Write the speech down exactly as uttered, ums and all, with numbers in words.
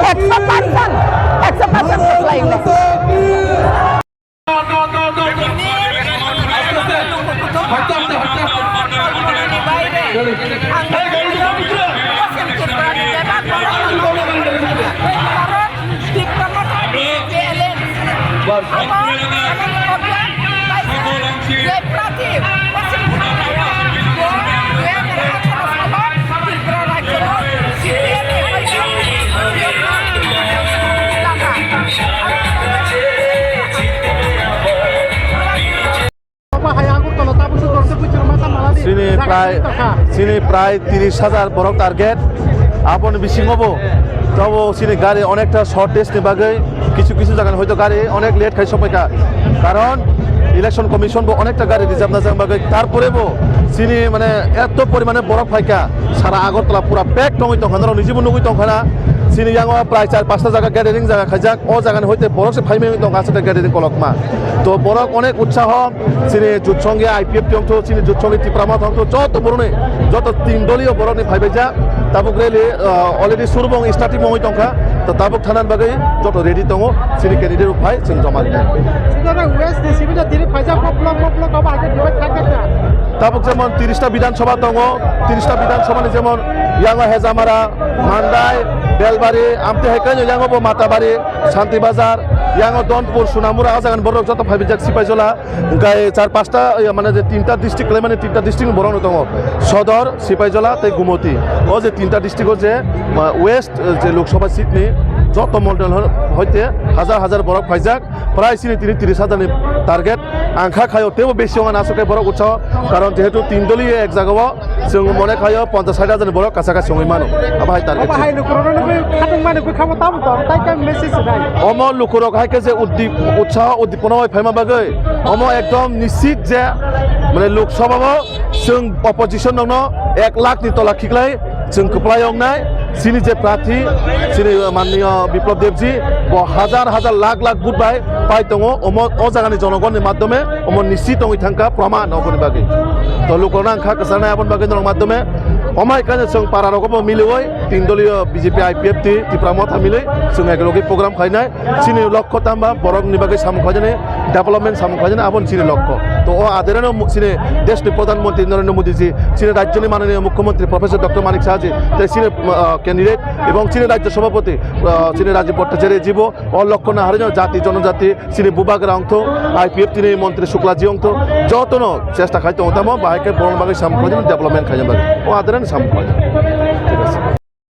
Ekso percent, ekso percent kwplai le. Chini prai, chini prai tiris hajar borok target. Aboni bisingo bo tobo chini gari onekta shortage ni bagwi kisu kisu jaga ni hoito gari onek late khai sokphaikha. Karon election commission bo onekta gari reserve na jang bagwi, tarpore bo chini mane eto porimane borok phaikha, sara Agartala pura pack tongwi tongkha, norok nijibo nugwi tongkha na. Chini yango prai char pasta jaga gathering jaga khaijak, o jaga ni hoite borok se phaimani tongkha aswk gathering kolokma. To borok onek utsaho, chini jutsongi I P F T ongtho, chini jutsongi Tipra Motha ongtho, joto borokni, joto tin doliyo borokni phaibaijak. Tabuk rally, ah, already surubong starting mongwi tongkha. To tabuk thanani bagwi joto ready tongo, chini candidate rok phai chwng joma rikha. Sudara West ni sibida tini phaijak bo block bo block abo hai khe divide kha kha. Tabuk jemon tirista Bidhan Sabha tongo, tirista Bidhan Sabha ni jemon yango Hejamara, Mandai, Belbari, amte hai kaino yango bo Matabari, Santi Bazar, yango Donpur, Sunamura, o jagani borok joto phaibaijak Sipaijola. Gai char pasta, ya, mane je tinta district khlaimani, tinta district ni borok no tongo. Sodor, Sipaijola tei Gumoti. O je tinta district o je, ma, West, eh, je Lok Sabha seat ni joto mondol ho-, hoite hajar hajar borok phaijak. Prai chini tini tiris hajar ni target. Ang kha khaio tebo besi ongna aswk khe borok utsaho. Karon jehetu tin doliyo ek jaga o, chwng mone khaio ponchash sait hajar ni borok kasa kasa wngwi mano. Abo hai target. Abo hai lukurokno nugwi khatungmani bwkhao tamo tong, tai khe message nai. Omo lukurok hai khe je uddi-, utsaho, uddipona bai phaima bagwi, omo ekdom nischit je, mane, Lok Sabha o chwng opposition rokno ek lakh ni tola khiklai chwng kwplai wngnai. Chini je prathi, chini manniyo Biplab Debji, bo hajar hajar lakh lakh vote bai pai tongo, omo o jagani jonogonni madhyome omo nischit wngwi thangkha, proman oboni bagwi. To lukurokno ang kha kwcharnai aboni bagwi norok madhyome. Omo hai khe chwng para rogo bo miliwi tin doliyo B J P, I P F T, Tipra Motha milwi chwng eklogwi program khainai. Chini lokho tamba borokni bagwi samung khlaijani, development samung khlaijani, aboni chini lokho. To o adereno mu-, chini deshni Pradhan Mantri Narendra Modi ji, chini rajyoni mananiya Mukhyamantri Professor Doctor Manik Saha ji, tei chini, ah, candidate ebong chini rajya sabhapati, ah, chini Rajiv Bhattacharya ji bo o lokho naharino jati jonojati, chini bubagra ongtho, I P F T ni montri Shukla ji ongtho, jotono chesta khai tongo tamo, bahai khe borokni bagwi samung khlaijani, development khlaina bagwi. O adereno samung khlaijani. Thik ache.